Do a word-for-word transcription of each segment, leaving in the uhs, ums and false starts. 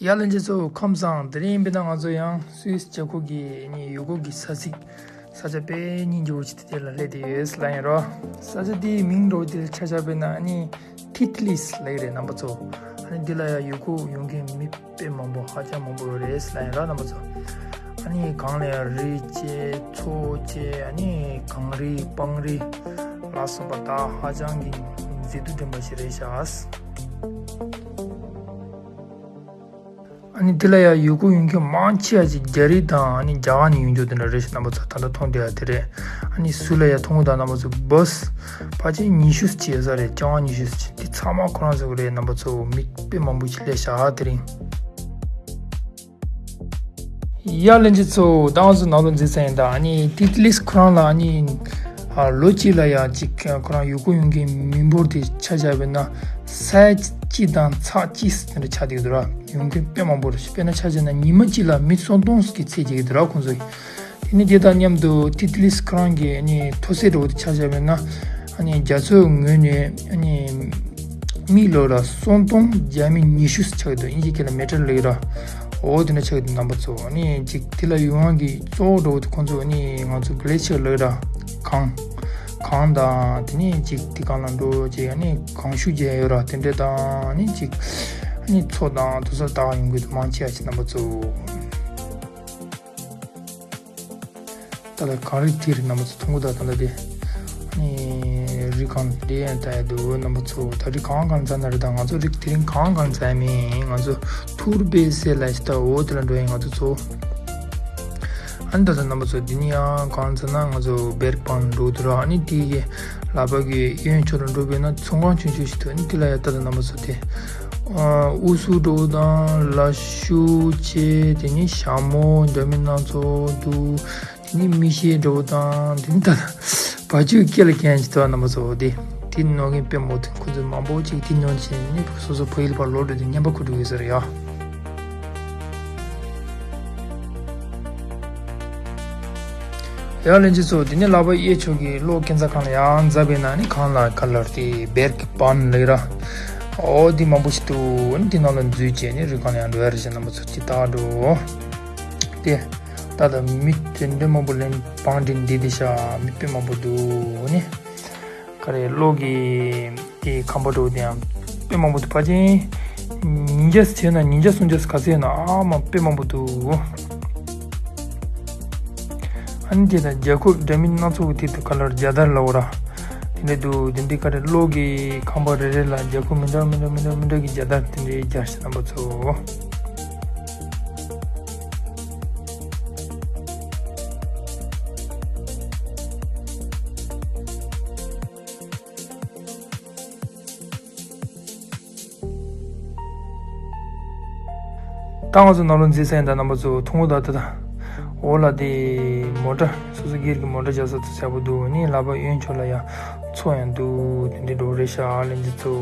ཡ་ལྷན་རྒྱས་ཚོ་ཁམས་བཟང་། དེ་རིང་ཡིན་པས་ན་ང་ཚོ་ཡང་སུད་སི་རྒྱལ་ཁབ་ཀྱི་ནི་ཡུལ་སྐོར་གྱི་ས་ཚིགས། ས་ཆ་དཔེ་སྙིང་རྗེ་པོ་ཅིག་དེ་ལ་སླེབས་བསྡད་ཡོད་ལབ་ཡིན་རོ། ས་ཆ་དེའི་མིང་འདྲ་བོ་དེ་ལ་ཆ་བཞག་པས་ན་ནི་ཐི་ཐི་ལིས་ལབ་ཀྱི་རེད་རྣམ་པ་ཚོ། ཨ་ནི་འདི་ལ་ཡང་ཡུལ་སྐོར་ཡོང་མཁན་མི་དཔེ་མང་པོ་ཧ་ཅང་མང་པོ་ཡོད་རེད་ལབ་ཡིན་རོ་རྣམ་པ་ཚོ། ཨ་ནི་གངས་ལ་ཡང་རི་བཅས་མཚོ་བཅས་ཨ་ནི་གངས་རི་སྤང་རི་ལ་སོགས་པ་ད་ཧ་ཅང་གི་མཛེས་སྡུག་ལྡན་པ་ཞིག་རེད་ཤག། ཨ་ནི་དེ་ལ་ཡང་ཡུལ་སྐོར་ཡོང་མཁན་མང་ཆེ་བ་ཅིག་རྒྱ་རིགས་དང་ཨ་ནི་རྒྱ་གར་ནས་ཡོང་རྒྱུ་དེ་འདྲ་རེད་ཤག་རྣམ་པ་ཚོ། ད་ལྟ་མཐོང་བསྡད་ཡ་དེ་རེད། ཨ་ནི་ཟུར་ལ་ཡང་མཐོང་གི་འདུག་རྣམ་པ་ཚོ། བྷ་སི་ཕལ་ཆེར་ཉི་ཤུ་ཙམ་ཡོད་ས་རེད། རྐྱང་བ་ཉི་ཤུ་ཙམ། དེ་ཚང་མ་ཁོ་རང་ཚོ་གི་རེད་རྣམ་པ་ཚོ། མི་དཔེ་མང་པོ་ཞིག་སླེབས་ཤག་དེ་རིང་། ཡ་ལྷན་རྒྱས་ཚོ་ད་ང་ཚོ་ནང་ལོགས་འཛུལ་ཚར་ཡིན་ད། ཨ་ནི་ཐི་ཐི་ལིས་ཁོ་རང་ལ་ཨ་ནི་ཨ་ལོ་གཅིག་ལ་ཡང་ཅིག་ཁོ་རང་ཡུལ་སྐོར་ཡོང་མཁན་མི་འབོར་དེ་ཆ་བཞག་པས་ན་ས་ཡ་གཅིག་དང་ཚེག་གཅིག་དེ་འདྲ་ཆགས་བསྡད་ཀྱི་འདུག་ར། ཡོང་མཁན་དཔེ་མང་པོ་རེད། དཔེར་ན་ཆ་བཞག་ན་ཉི་མ་གཅིག་ལ་མི་སུམ་སྟོང་ཙམ་གྱི་ཚད་རྒྱག་གི་འདུག་ར་ཁོང་ཚོ་གིས། དེ་ནི་དེ་དང་མཉམ་དུ་ཐི་ཐི་ལིས་ཁོ་རང་གི་ཨ་ནི་མཐོ་ཚད་འདྲ་བོ་དེ་ཆ་བཞག་པས་ན་ཨ་ནི་རྒྱ་མཚོའི་ངོས་ནས་ཨ་ནི་མིག་ལོག་ར་སུམ་སྟོང་བརྒྱ་མེད་ཉི་ཤུ་ཙམ་ཆགས་ཀྱི་འདུག་དབྱིན་ཇིའི་སྐད་ལ་མེ་ཊར་ལབ་ཀྱི་ར། འོ་དེ་འདྲ་ཆགས་ཀྱི་འདུག་རྣམ་པ་ཚོ། ཨ་ནི་ཅིག་དེ་ལ་ཡོང་ཡག་གི་གཙོ་བོ་འདྲ་བོ་དེ་ཁོང་ཚོ་ཨ་ནི་ང་ཚོ་གི་ལེ་ཤི་ཡར་ལབ་ཀྱི་ར། གངས། གངས་དང་དེ་ནས་ཅིག་དེ་གངས་ལ་འགྲོ་ཅིག་ཨ་ནི་གངས་ཤུགས་ཅན་ཡོད་ར་དེ་འདྲ་དང་ཨ་ནི་ཅིག་ཨ་ནི་མཚོ་དང་དེ་ཚོ་ལྟ་ག་ཡོང་གི་འདུག་མང་ཆེ་བ་ཅིག་རྣམ་པ་ཚོ། ད་ལྟ་གངས་རི་དེ་རེད་རྣམ་པ་ཚོ། མཐོང་གི་འདུག་ད་ལྟ་དེ། ཨ་ནི་རི་གངས་དེ་ཡང་ལྟ་ཡ་འདུག་རྣམ་པ་ཚོ། ད་རི་གངས་གང་འཛེགས་ན་རེད། ད་ང་ཚོ་རི་དེ་རིང་གངས་གང་འཛེགས་མིན། ང་ཚོ་ཐུར་བེ་སེ་ལ་ཞིག་ད་འོ་དེ་ལ་འགྲོ་ཡིན་ང་ཚོ་ཚོ། ཨ་ནི་ད་ལྟ་རྣམ་པ་ཚོ་འདི་ནས་ཡང་གངས་འཛེགས་ན་ང་ཚོ་བེར་པན་འགྲོ་འདུག་ར། ཨ་ནི་དེ་གི་ལ་ཕ་གི་གཡོན་ཕྱོགས་ལ་འགྲོ་བས་ན་ཚོང་ཁང་ཆུང་ཆུང་ཞིག་འདུག་ཨ་ནི་དེ་ལ་ཡང་ད་ལྟ་རྣམ་པ་ཚོ་དེ། ཨུ་སུ་འགྲོ་དང་ལ་ཤུ་ཅེ་དེ་ནི་ཞྭ་མོ་འདྲ་མིན་སྣ་ཚོགས་འདུག་དེ་ནི་མིག་ཤེལ་འདྲ་བོ་དང་དེ་ནི་ད་བ་ཕྱུགས་སྐེ་ལ་གྱོན་ཅིག་ཐོག་རྣམ་པ་ཚོ་དེ་དེ་ནོར་མཁན་དཔེ་མང་པོ་འདུག་ཁོ་ཚོས་མང་པོ་ཅིག་དེ་ནོར་བྱས་ནི་སོ་སོ་བོད་ཡིག་ལ་ཕར་ལོག་འགྲོ་དུས་རྔན་པ་ཁུར་འགྲོ་གི་ཡོད་ས་རེད་ཡ། ཡ་ལྷན་རྒྱས་ཚོ། དེ་ནས་ལ་ཕ་གཡས་ཕྱོགས་ཀྱི་གློག་ཁྱད་མཚར་གང་ལ་ཡང་འཛེགས་པས་ན་ནི་གང་ལ་ག་ལར་དེ་བེར་གི་པན་ལབ་ཀྱི་ར། འོ་དེ་མང་པོ་ཞིག་འདུག་ཨ་ནི་དེ་ནང་ལ་འཛུལ་བྱས་ནས་རི་གང་ལ་ཡང་འགྲོ་ཡ་རེད་ཟེར་རྣམ་པ་ཚོ་ཅིག་ལྟ་འགྲོ། དེ་ད་ལྟ་མི་དེ་འདྲ་མང་པོ་ལེན་པང་དེ་འདི་དེ་ཤ་མི་དཔེ་མང་པོ་འདུག་ཨ་ནི་ག་རེ་གློག་གི་དེ་ཁང་པ་འདྲ་བོ་དེ་ཡང་དཔེ་མང་པོ་འདུག་ཕལ་ཆེར་ཉིས་བརྒྱ་བྱས་ན་ཉིས་བརྒྱ་སུམ་བརྒྱ་ག་ཚད་ཡོད་ན་ཨ་མ་དཔེ་མང་པོ་འདུག་ཨ་ནི་དེ་དང་རྒྱལ་ཁབ་འདྲ་མིན་སྣ་ཚོགས་ཀྱི་དེ་དང་ག་ལར་རྒྱལ་དར་ལབ་དགོས་ར། དེ་འདྲ་འདུག་དེ་འདྲའི་ག་རེ་གློག་གི་ཁང་པ་རེ་རེ་ལ་རྒྱལ་ཁབ་མི་འདྲ་མི་འདྲ་མི་འདྲ་མི་འདྲ་གི་རྒྱལ་དར་དེ་འདྲའི་རྒྱལ་ཞིག་རྣམ་པ་ཚོ། ད་ང་ཚོ་ནང་ལོགས་འཛུལ་ཚར་ཡིན་ད་རྣམ་པ་ཚོ། མཐོང་གི་འདུག་ད་ད། འོག་ལ་དེ་མོ་ཊ་སོ་སོ་སྒེར་གྱི་མོ་ཊ་རྒྱག་ས་ཚོ་ཚ་པོ་འདུག་ཨ་ནི་ལ་ཕ་གཡོན་ཕྱོགས་ལ་ཡང་མཚོ་ཡང་འདུག་དེ་འདྲའི་འདྲ་བོ་རེད་ཤག་ལྷན་རྒྱས་ཚོ།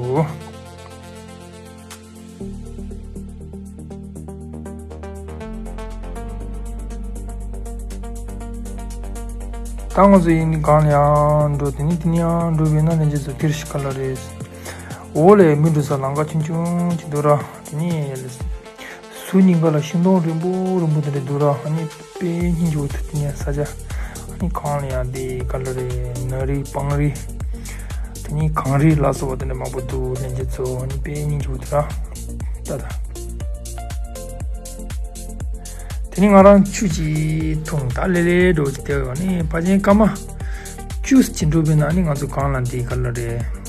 ད་ང་ཚོ་ཡིན་གང་ལ་ཡང་འགྲོ། དེ་ནས་དེ་ནས་ཡང་འགྲོ་བས་ན་ལྷན་རྒྱས་ཚོ་དེར་ཤི་ཁ་ལ་རེད། འོག་ལ་མི་འགྲོ་ས་ལམ་ཁ་ཆུང་ཆུང་ཅིག་འདུག་ར། དེ་ནས་ཟུར་གཉིས་ཀ་ལ་ཤིང་སྡོང་རིང་པོ་རིང་པོ་དེ་འདྲ་འདུག་ར། ཨ་ནི་དཔེ་སྙིང་རྗེ་པོ་འདུག་དེ་ནས་ས་ཆ་ཨ་ནི་གང་ལ་ཡང་དེ་ག་ལ་རེད། ནགས་རི་སྤང་རི། དེ་ནས་གངས་རི་ལ་སོགས་པ་དེ་འདྲ་མང་པོ་འདུག་ལྷན་རྒྱས་ཚོ། ཨ་ནི་དཔེ་སྙིང་རྗེ་པོ་འདུག་ར། ད་ད། དེ་ནི་ང་རང་ཆུ་ཅིག་འཐུང་ད་ལེ་ལེ་འགྲོ་ཅིག་བསྡད་ཡོད་ནི་ཕལ་ཆེར་སྐར་མ་བཅུ་ཅིག་འགྲོ་བས་ན་ནི་ང་ཚོ་གངས་ལ་འདི་ག་ལ་རེད།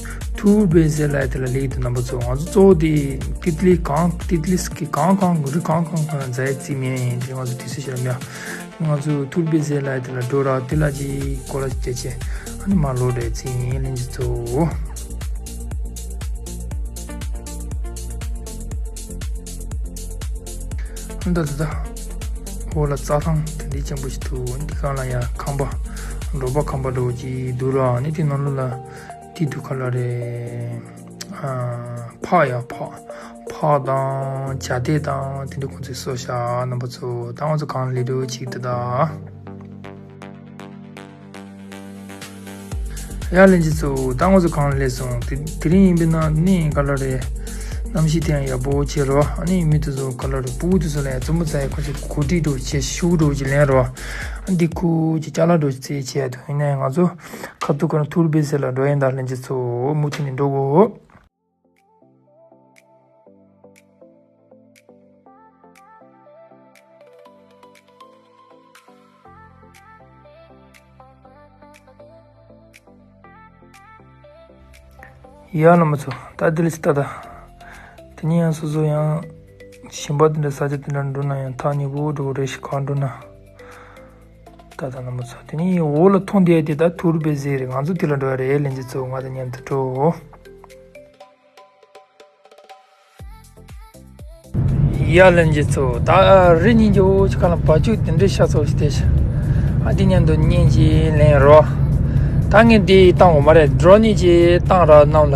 ཐུར་བེ་ཟེར་ལ་དེ་ལ་ལེགས་འདུག་རྣམ་པ་ཚོ། ང་ཚོ་གཙོ་བོ་དེ་ཏི་ཏི་ལི་གངས་ཏི་ཏི་ལི་སི་གི་གངས་གངས་རི་གངས་གངས་གངས་ལ་འཛེགས་རྩིས་མེད་དེ་ང་ཚོ་དུས་ཚོད་ཤར་མེད། ང་ཚོ་ཐུར་བེ་ཟེར་ལ་དེ་ལ་འགྲོ་ར་དེ་ལ་ཅིག་གོ་ལ་ཅིག་བྱས་བྱས་ཨ་ནི་མར་ལོག་འགྲོ་རྩིས་ཡིན་ལྷན་རྒྱས་ཚོ། ད་ད་ད། འོག་ལ་རྩྭ་ཐང་དེ་འདྲའི་ཅན་པོ་ཞིག་འདུག་འདི་སྒང་ལ་ཡང་ཁང་པ། འབྲོག་པ་ཁང་པ་འདྲ་བོ་ཅིག་འདུག་ར། ཨ་ནི་དེ་ནང་ལོགས་ལ་དེ་འདུག་ག་ལ་རེད། ཨ། ཕག་ཡ་ཕག་ཕག་དང་བྱ་དེ་དང་དེ་འདྲ་ཁོང་ཚོས་གསོ་བཞག་རྣམ་པ་ཚོ། ད་ང་ཚོ་གངས་ལ་སླེབས་འདུག་ཅིག་ད་ད། ཡ་ལྷན་རྒྱས་ཚོ། ད་ང་ཚོ་གངས་ལ་སླེབས་སོང་། དེ་དེ་རིང་ཡིན་པས་ན་ནི་ག་ལ་རེད། གནམ་གཤིས་དེ་ཡང་ཡག་པོ་བྱས་རོ། ཨ་ནི་མི་དེ་ཚོ་ག་ལ་རེད། སྤུ་གུ་དེ་ཚོ་ལ་ཡང་རྩེད་མོ་རྩེ་ཡ་ཁོ་ཚོ་གོ་སྒྲིག་འགྲོ་བྱས། ཤུགས་འགྲོ་བྱས་ལེན་རོ། ཨ་འདི་ཁུ་གྱི་ཅ་ལག་འགྲོ་བྱས་རྩེ་བྱས་ཡ་དུ་ཡིན་ན་ཡང་ང་ཚོ་ཁ་ཐུག་ག་ན་ཐུར་བེ་སེ་ལ་འགྲོ་ཡིན་ད། ལྷན་རྒྱས་ཚོ་མུ་མཐུད་ནས་འགྲོ་གོ། ཡ་ལ་མ་ཚོ་ད་དེ་ལས་ད་ད། དེ་ནས་ཡང་སོ་སོ་ཡང་ཞིམ་པ་དེ་འདྲ་ས་ཆ་དེ་འདྲ་འགྲོ་ན་ཡང་ཐག་ཉེ་པོ་འགྲོ་རེ་ཞིག་གང་འགྲོ་ན། ད་ད་ལ་མ་ཚོ་དེ་ནས་འོག་ལ་མཐོང་དེ་དེ་ད་ཐུར་བེ་སེ་རེད། ང་ཚོ་དེ་ལ་འགྲོ་ཡ་རེད། ལྷན་རྒྱས་ཚོ་ང་དང་མཉམ་དུ་འགྲོ། ཡ་ལན་རྗེ་ཚོ། ད་རི་སྙིང་རྗེ་བོ་ཅིག་ཁ་ལ་བ་ཕྱུགས་དེ་འདྲའི་ཤ་ཚོ་ཞིག་དེ་ཤ། ཨ་འདི་མཉམ་དུ་གཉེན་གྱིས་ལེན་རོ། ད་ངས་འདི་བཏང་འོ་མ་རེད། འགྲོ་ནི་ཅི་བཏང་ར་གནང་ལ།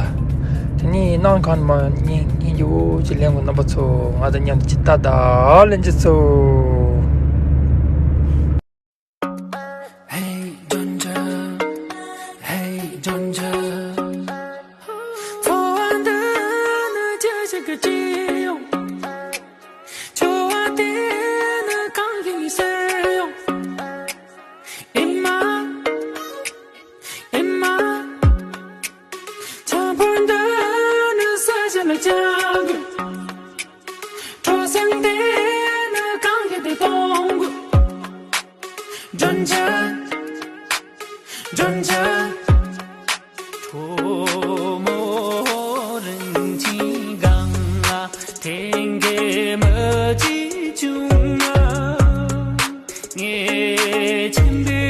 དེ་ནི་གནང་གང་མ་གཉེན་སྙིང་རྗེ་བོ་ཅིག་ལེན་དགོས། རྣམ་པ་ཚོ་ང་དང་མཉམ་དུ་ཅི་ལྟ་ད་ལན་རྗེ་ཚོ། Hey, Georgia. Hey, Georgia. ཚོར་བ་འདི་ནི་ཅི་ཞིག་གི་སྤྲིན་ཡོད། ཚོར་བ་དེ་ནི་གང་ཡིན་ཟེར་ཡོད། ཨེ་མ། ཨེ་མ། ཆང་ཕོར་འདི་ནི་ས་ཆ་ལ་བཅག་དགོས། གྲོ་སེང་དེ་ནི་གང་གི་དེ་གཏོང་དགོས། འཇོན་ཆ། འཇོན་ཆ། གྲོ་མོ་རིན་ཆེན་སྒང་ལ་ཐེངས་གེ་མི་གཅིག་བྱུང་ན། ངས་ཆེན་པོའི་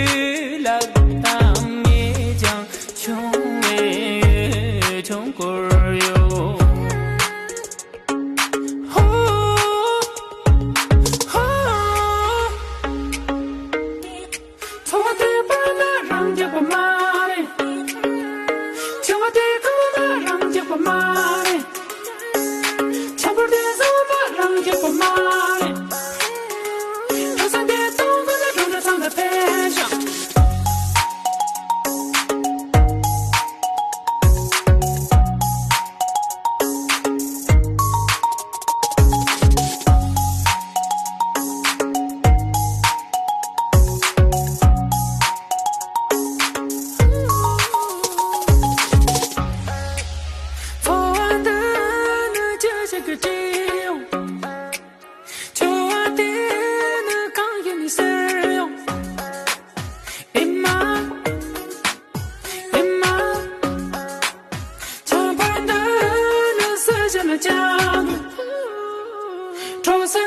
ལག་གདང་ངས་ཀྱང་ཆུང་བའི་ཆུང་སྐོར་ཡོད། ཧོ། ཧོ། ཚོར་བ་དེ་པ་ན་རང་རྒྱབ་པ་མ་རེད། ཚོར་བ་དེ་ཁོ་ན་རང་རྒྱབ་པ་མ་རེད། ཆམ་པོ་དེ་བཟོ་མ་རང་རྒྱབ་པ་མ་རེད། ཁོ་ས་དེ་གཏོང་དགོས་ན་རང་ར་ཚང་ད་ཕེབས་ཤོག། ཚོར་བ་འདི་ནི་ཅི་ཞིག་གི་སྤྲིན་ཡོད། ཚོར་བ་དེ་ནི་གང་ཡིན་ཟེར་ཡོད། ཨེ་མ། ཨེ་མ། ཆང་ཕོར་འདི་ནི་ས་ཆ་ལ་བཅག་དགོས། གྲོ་སེང་